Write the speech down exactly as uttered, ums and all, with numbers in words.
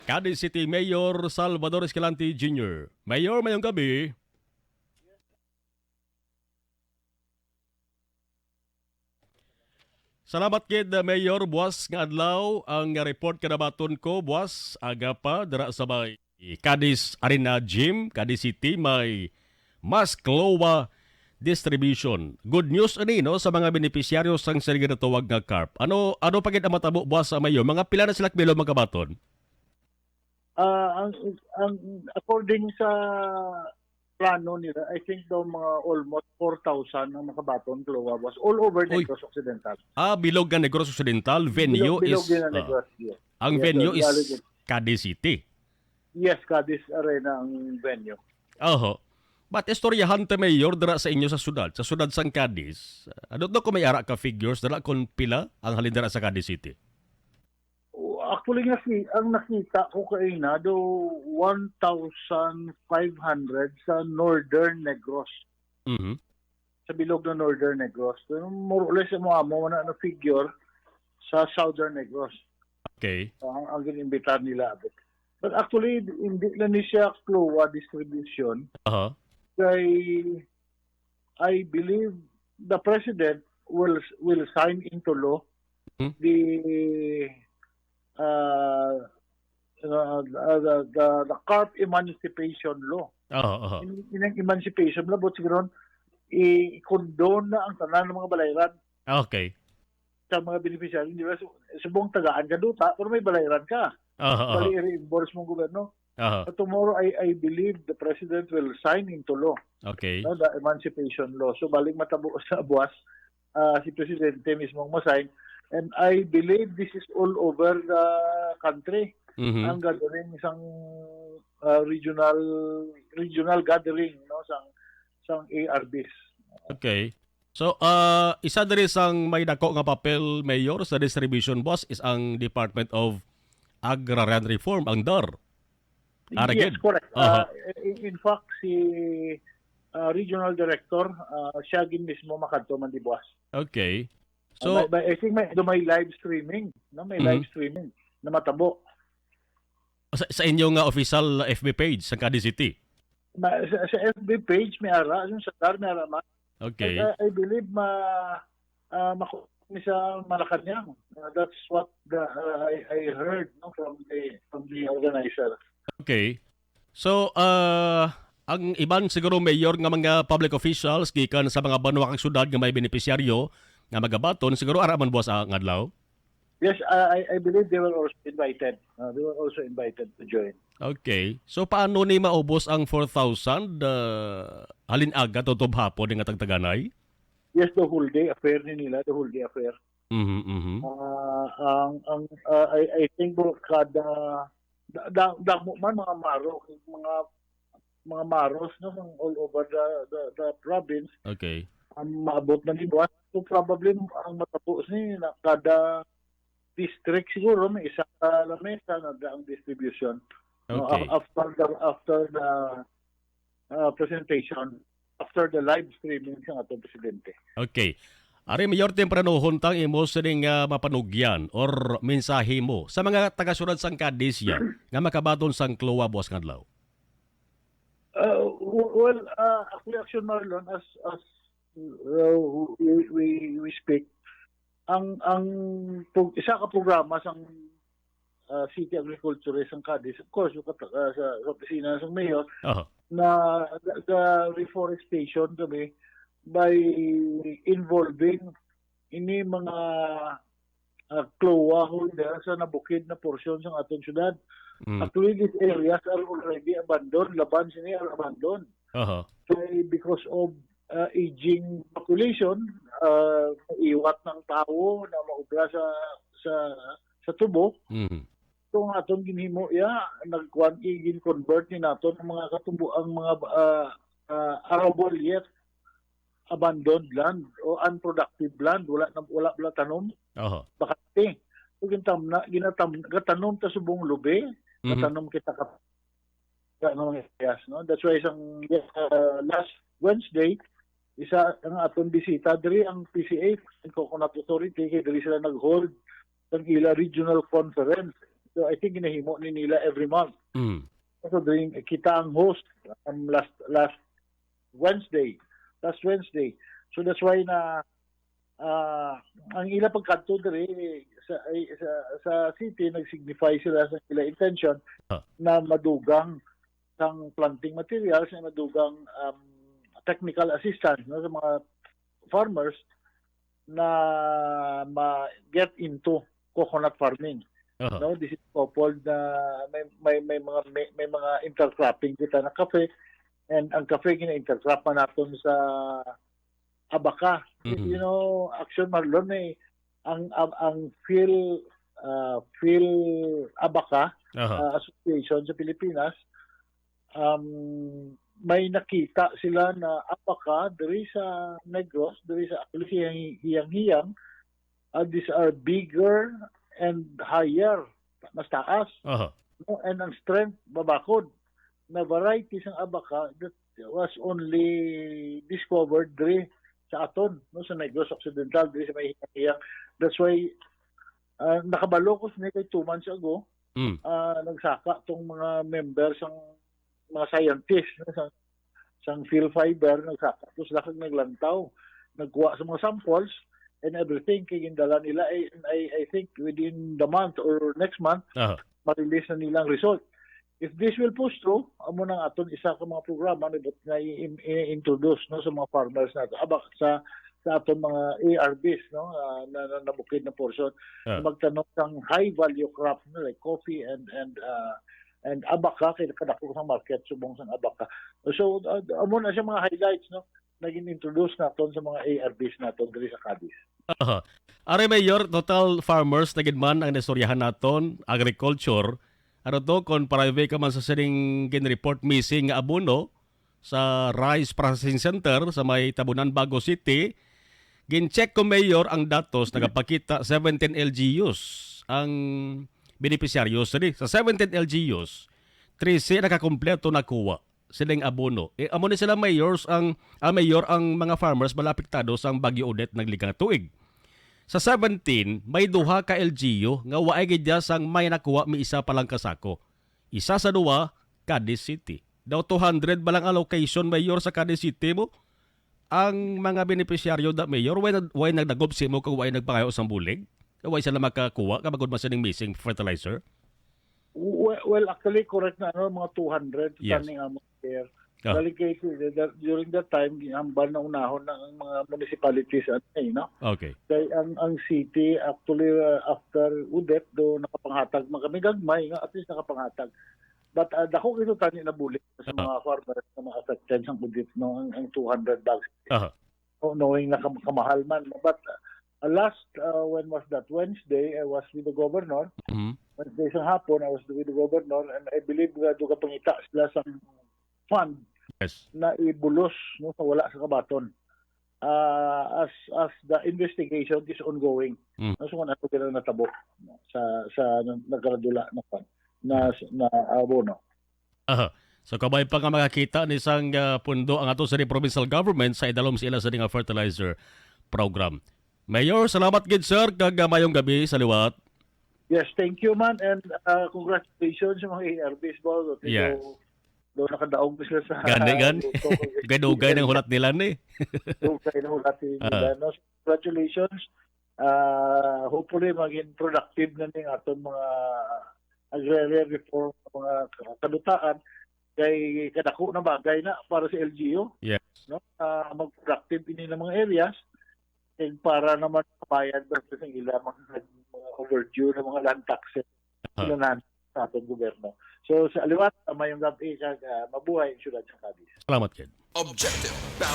Cadiz City Mayor Salvador Escalante Junior. Mayor, mayong gabi. Salamat gid, Mayor. Buwas nga adlaw ang report kanabaton ko, buwas, aga pa, dira sa may Cadiz Arena Gym, Cadiz City, may mass CLOA distribution. Good news ani, no, sa mga benepisyaryo sang sini ginatawag nga CARP. Ano, ano pa gid ang matabo, buwas, sa Mayor? Mga pila na sila kabilog, mga kabaton? Ah, ang, ang, according sa plano nila, I think daw mga almost four thousand ang makabaton, CLOA, buwas, all over Uy. Negros Occidental. Ah, bilog nga Negros Occidental, venue Bilog, bilog is, din ang ah, Negros, yes. Ang Yes, venue sir. is Valid. Cadiz City. Yes, Cadiz Arena ang venue. Oho. But istoryahan ta, Mayor, dira sa inyo sa syudad, sa syudad sang Cadiz. Ano to kung may ara ka figures dira kung pila ang halin dira sa Cadiz City? Oh, actually, nga si, ang nakita ko kaina do one thousand five hundred sa Northern Negros. Mhm. Sa bilog na Northern Negros. Pero more or less, mo amo na na figure sa Southern Negros. Okay. Ang, ang gin-imbitar nila. But actually, hindi na ni siya CLOA distribution. Aha. Kay, I believe the president will, will sign into law Hmm? the, uh, uh, uh, the, the, the CARP emancipation law. Oo, oo. In, in ang emancipation law, but siguro, i-condone na ang tanan ng mga balayran Okay. sa mga beneficiary. Di ba? Su-, subong tagaan ka duta, pero may balayran ka. Oo, oo. Bali, i-reimburse mong gobyerno. Oo. But tomorrow, I, I believe the president will sign into law, Okay. no, the emancipation law. So, balik matabo sa buwas, ah, si presidente mismo ang masign. And I believe this is all over the country. Mhm. Ang gathering sang, ah, regional, regional gathering, no, sang, sang A R Bs. Okay. So, ah, isa diri sang may dako nga papel, Mayor, sa distribution, buwas, is ang Department of Agrarian Reform, ang DAR. Ari Yes, gid. correct. Aha. Ah, in, in fact, si, ah, Regional Director, ah, siya gid mismo makadto man di buwas. Okay. Ah, So, may, may, I think may, do may live streaming, no? May Mhm. live streaming na matabo. Sa, sa inyo nga official F B page sa Cadiz City? Ma-, sa, sa F B page, may ara. Yung sa DAR, may ara man. Okay. I, I, I believe ma-, ah, maku-, ni sa Malacañang. Ah, that's what the, ah, I, I heard, no, from the, from the organizer. Okay. So, ah, ang iban siguro, Mayor, nga mga public officials gikan sa mga banwa kag syudad nga may benepisyaryo nga magabaton, siguro ara man buwas ang adlaw? Yes, I, I, I believe they were also invited. Uh, they were also invited to join. Okay. So, paano ni maubos ang four thousand, ah, halin aga tubtob hapon nga tagtaganay? Yes, the whole day affair ni nila, the whole day affair. Mhm, mhm. Ah, ang, ang, ah, I, I think po kada, da-, da-, damo man mga maro, mga, mga maros, no, from all over the, the, the province. Okay. Ang maabot na ni buwan. So, probably, ang matapos ni na kada district siguro may isa ka lamesa na ang distribution. No, Okay. af-, after the, after the, ah, presentation, after the live streaming sa atong presidente. Okay. Ari, Mayor, tempranohon tang imo sining, ah, mapanugyan or mensahe mo sa mga taga-syudad sang Cadiz ya nga makabaton sang CLOA buwas nga adlaw. Uh, w-, well, uh, actually, Action Marlon, as, as, uh, we, we, we speak, ang, ang pro-, isa ka programa sang, uh, City Agriculturist sang Cadiz, of course, yung kata-, uh, sa, sa opisina sang mayor, Aha. na ga-, ga-reforestation kami by involving ini mga, ah, CLOA holder sa nabukid na porsyon sang aton syudad. Mm. Actually, these areas are already abandoned. Laban sini are abandoned. Aha. Kay because of, ah, aging population, ah, iwat ng tawo na maubra sa, sa, sa tubo. Mm. So, ang aton ginhimo, ya, nagkuan, i-, gin-convert ni naton ang mga katumbo, ang mga, ah, ah, arable yet abandoned land o unproductive land, wala na, wala, wala tanom, Oho. bakante. So, gintamna-, ginatam-, gatanom ta subong lubi, Mhm. gatanom kita ka, ka, ano, yes, no? That's why isang, uh, last Wednesday, isa ang aton bisita diri ang P C A, Philippine Coconut Authority, kay diri sila nag-hold ang ila regional conference. So I think ginahimo ni nila every month. Mm. So during kita ang host um, last last Wednesday, last Wednesday. So that's why na ah, ang ila pagkadto diri sa sa, sa city nag-signify sila sa ila intention Ah. na madugang sang planting materials, na madugang um, technical assistance no, sa mga farmers na ma-get into coconut farming. Aha. No, this is coupled na may may may mga may, may mga intercropping kita na kape, and ang kape gina-intercrop man naton sa abaca. Mhm. You know, Action Marlon, eh, ang ang, ang Phil uh, Phil Abaca Aha. uh, Association sa Pilipinas um, may nakita sila na abaca diri sa Negros, diri sa Agulis, hiyang-hiyang, uh, these are bigger and higher, mas taas. Aha. No? And ang strength, babakod. Na variety sang abaca that was only discovered diri sa aton, no, sa Negros Occidental, diri sa may hiyang-hiyang. That's why uh, nakabalo ko sa kay two months ago, Mm. uh, nagsaka tong mga member sang mga scientists no, sa sang Phil Fiber, nagsaka to sila kag naglantaw, nagkuha sa mga samples and everything kay gindala nila, I, I, I think within the month or next month, Aha. ma-release na nila ang result. If this will push through, amo nang aton isa ka mga programa ni nga i-, i-, i-introduce no sa mga farmers nato. Aba sa sa aton mga A R Bs no ah, na, na, na bukid na portion Ah. na magtanom sang high value crop no, like coffee and and uh, and abaca kay kadako sang market subong sang abaca. So uh, amo na siya mga highlights no naging introduce naton sa mga A R Bs naton diri sa Cadiz. Aha. Are Mayor, total farmers na gid man ang naistoryahan naton, agriculture. Ano to, kung private ka man sa sining gin-report missing nga abono sa Rice Processing Center sa may Tabunan, Bago City, gin-check ko, Mayor, ang datos, nagapakita seventeen L G Us ang benepisyaryo sini. Sa seventeen L G Us, trese nakakumpleto nakuha sining abono. Eh, amo ni sila mayors ang, ah, mayor ang mga farmers bala apektado sang Bagyo Odette nagliga nga tuig. Sa seventeen, may duha ka L G U nga waay gid sang may nakuha mi isa pa lang ka sako. Isa sa duha, Cadiz City. Daw two hundred ba lang allocation, Mayor, sa Cadiz City mo? Ang mga benepisyaryo da, Mayor, way, nag, way nagdagop sa imo kag way nagpangayo sang bulig? Kag way sila makakuha kag magod man sining missing fertilizer? Well, well, actually, correct na, ano, mga two hundred Yes. standing amo there. Ah. Delicate, eh, that, during that time, ginhambal na unahon na ang mga municipalities, ano, eh, no? Okay. Kay ang, ang city, actually, uh, after Odette, do nakapanghatag man kami gagmay, nga at least nakapanghatag. But uh, dako kito tani na bulig sa Ah. mga farmers na mga affected sa Odette, no? Ang, ang two hundred bags. Aha. Oh, knowing na kam- kamahal man. But uh, last, uh, when was that? Wednesday, I was with the governor. Mhm. Wednesday sa hapon, I was with the governor, and I believe nga duga pangita sila sa fund Yes. na ibulos no sa wala sa kabaton. Ah, as as the investigation is ongoing. Mm. No, so kung ano kailang natabo no, sa sa nag- nagkaradula na fund na na abono. Aha. So kabay pa nga makakita ni sang ah, pundo ang ato sa provincial government sa idalom sa ila sa nga fertilizer program. Mayor, salamat gid sir kag ah, mayong gabi sa liwat. Yes, thank you man, and uh, congratulations sa mga A R Bs ba. Yes. Do nakadaog sila sa Gani, gan. Dugay-dugay ng hulat nila ni. Dugay ng hulat nila. Ah. No? Congratulations. Uh, hopefully, maging productive na ning aton mga agrarian reform, mga kalutaan. Kay kadako na bagay na para sa L G U. Yes. No? Uh, mag-productive ini ng mga areas. Kay para naman kabayad ba sa ila mga, mga overdue na mga land taxes. Ah. Sila na sa atong gobyerno. So sa aliwat, mayong gabi kag uh, mabuhay ang syudad sa Cadiz. Salamat, Ken. Objective.